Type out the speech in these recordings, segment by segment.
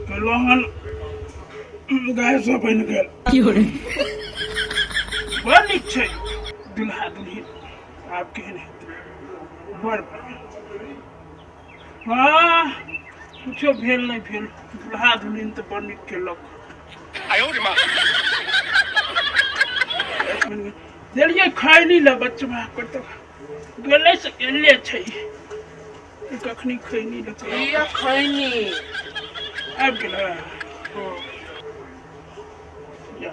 कहलहुँ हन गैसो बनि गेल। बड़ नीक छै दुल्हा दुल्हिन, आब केहन हेतै? बड़ बढ़िआँ। हँ, कुछो भेल नहि भेल, दुल्हा दुल्हिन तऽ बड़ नीक केलक। देलियै खैनी लए बचबा के तऽ गेलै से गेले छै। कखनी खैनी लए? लिअ खैनी। आबि गेलै जा,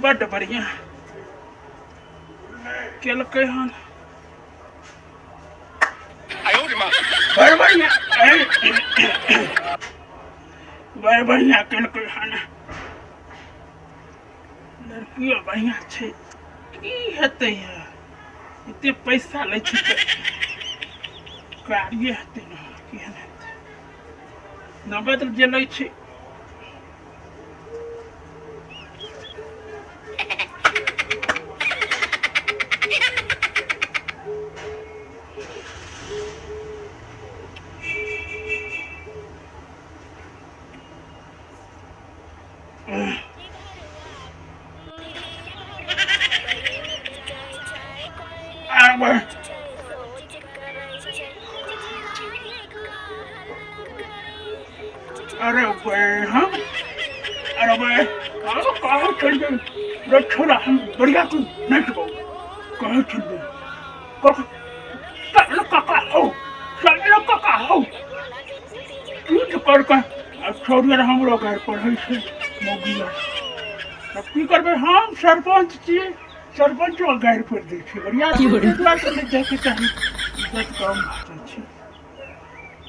बड्ड बढ़िआँ केलकै हन, बड़ बढ़िआँ, बड़ बढ़िआँ केलकै हन। लड़कियो बढ़िआँ छै। की हेतै यार, एते पैसा लै छै तऽ कार्य हेतै ने? केहन हेतै नगद जे लै छै? अरे बे, हम अरे बे, कहाँ कहाँ चल गए रे छोरा? हम बढ़िया तू नहीं छुपाओ, कहाँ चल गए? चल काका हो, चल काका हो, की कर कर अब छोड़िए। हमरो घर पढ़ै छै मौगी आर, तब की करबै? हम सरपञ्च छियै, सरपञ्चो गारि पड़ि दै छै। बढ़िआँ दुआरे नहि जाइके चाही, इज्जत कम भए जाइ छै।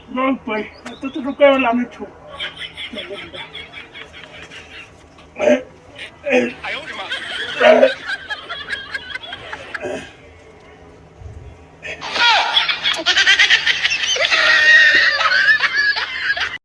बहुत पैघ एतऽ तऽ रुकैवला नहि छौ।